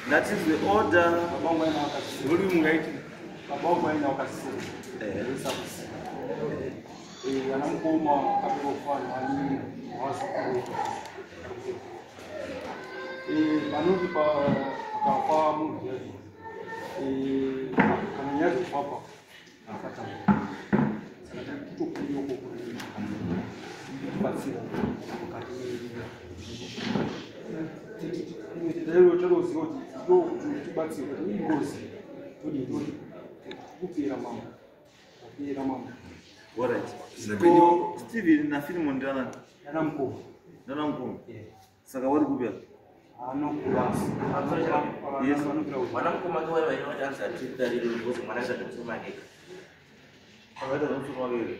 That is the order. All right. So Steven na Philemon ndana. Ndana mkoma. Ndana mkoma. Yeah. Saka wari kupi apa? Ano kubasa. Yes. Mwana mkoma kwa wewe ni watanza titariro ngozi mwana za kusoma ngeka. Akaita kusoma ngeka.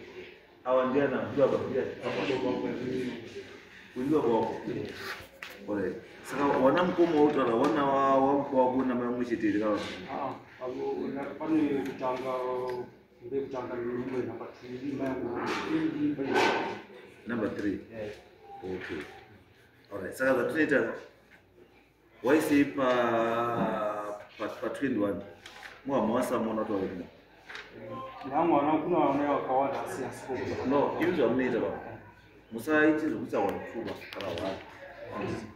Awa ndiana ndio baba ndiye. Undio baba. All right. Saka wana mkoma utaura wana wa wako na mai muchitiri kawa. Ah, pane kutanga ndekutanga nyimbo number 3 number 3. Yeah. Okay. All right. Saka zvatinoita waisei pa 21 muhama wasamona kuti waenda. Nyamwana kuna vana vakawanda asi asipo. No, izvi zvamunoita baba. Musaiti zvekuita 1 2 kana 1.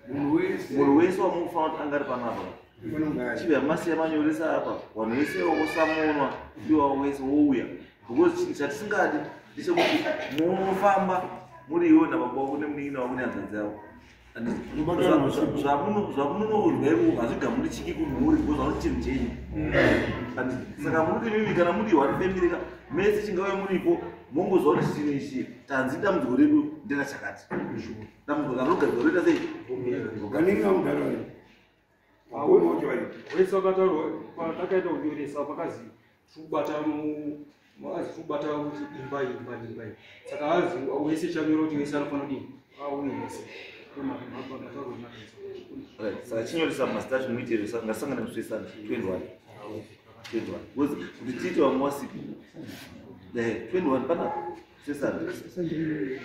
Munhu wese wamunofanira kuti anga ari panapa. Chibva masiya manyoresa apa vanhu vese vosamonwa iwawo wese wouya because chinhu chatisingadi ndechekuti munofamba muri iwe nababa wako nemunin'ina wako nehanzvadzi yavo. Zvamunonorya ivo hazvigamuchiki kumhuri because vanoti chinhu chenyu. Saka muri kuti mimi kana muri one family ka mese chingave muripo mongoziva kuti chinhu ichi tanzi dambudziko redu nderachakati. Dambudziko kana rogadzirwa roita sei? Wese wakataurwa takaita kunyoresa pakazi tubata kubata kuti imba imba imba. Saka hazi wese chanyora kuti wese anofanira kudini auye wese. Right. Saka chinyoresa mazita acho muitire ngasangane musi wesana 21. 21. Because kuti tiite vamwe wasipi. 21 panapa sesana.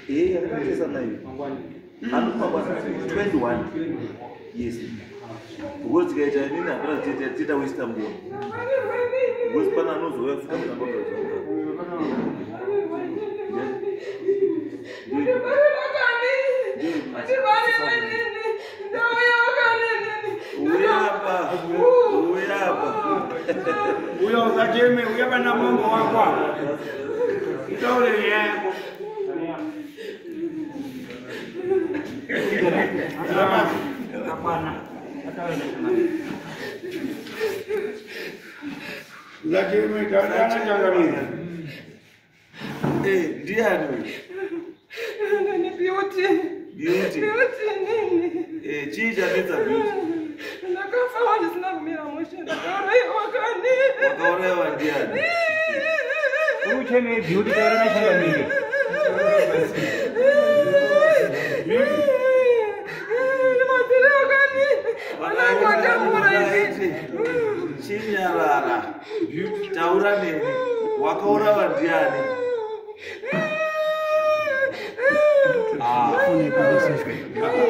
Yakatesana iyo. Mangwani 21. Yes. Because tikaita inini hapana tiita waste nguva. Because pana anozouya futi kutanga kutaura. Uyapa. Uyapa. Uya usacheme, uya pana mambo wako. Utaure yako. Hapana. Usacheme, taura changamire. Ndiani uyu? Ndini Beauty. Beauty. Beauty nini? Chii chanetsa Beauty? Ndakafa ndisina kumira mushe, ndakaurayiwa kani. Wakaurayiwa ndiani? Ucheme Beauty taura nachangamire. Chinyarara. Taura neni. Wakaurawa ndiani?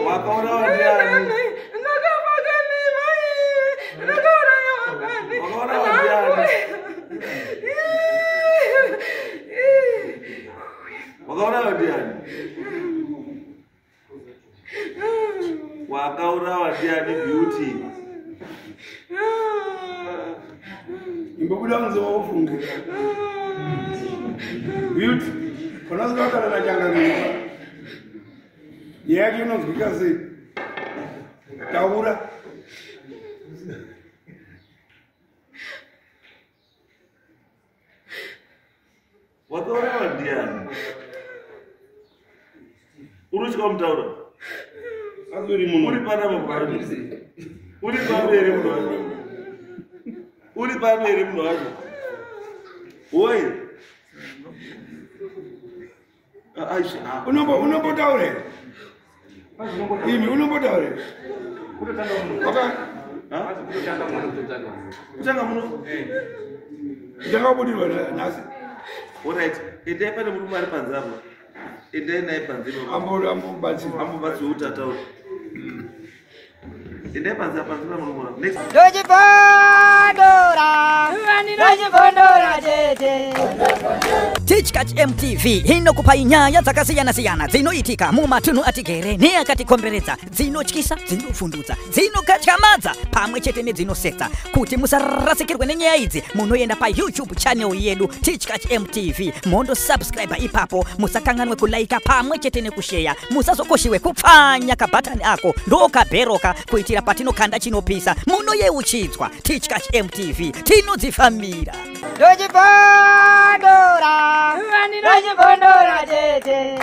Wakaurawa ndiani? Wakaurawa ndiani? Wakaurawa ndiani? Wakaurawa ndiani Beauty? Imbobuda unze wofunge. Beauty. Kona zikakana nachangamire. Nyaya yacho inonzwika sei? Taura. Wakaurawa ndiani? Uri kutya mutaura? Uri panapa pano. Uri pano here munhu wacho? Uri pano here munhu wacho? Woi. Unombotaura here? Imi unombotaura here? Kutanga muno. Kutanga kubudirwa nhasi. Alright, endai pane murume ari panze apo. Endai naye panze ipapo. Ambobatsirwa. Ambobatsirwa kuti ataure. Endai panze panze pa murume ura. Next. Ndochibondora, ndochibondora tete. Tichkach MTV inokupai nyaya dzakasiyana-siyana dzinoitika mumatunhu atigere neakatikomberedza, dzinotyisa, dzinofundutsa, dzinokatyamadza pamwe chete nedzinosetsa. Kuti musarasikirwe nenyaya idzi, munoenda paYouTube channel yedu Tichkach MTV, mondosubscribe ipapo. Musakanganwe kulaika pamwe chete nekusheya. Musazokoshiwe kupfanya kabhatani ako ndokabheroka kuitira patinokanda chinopisa munoyeuchidzwa. Tichkach MTV, tinodzifambira. Ndochibondora, ndochibondora tete.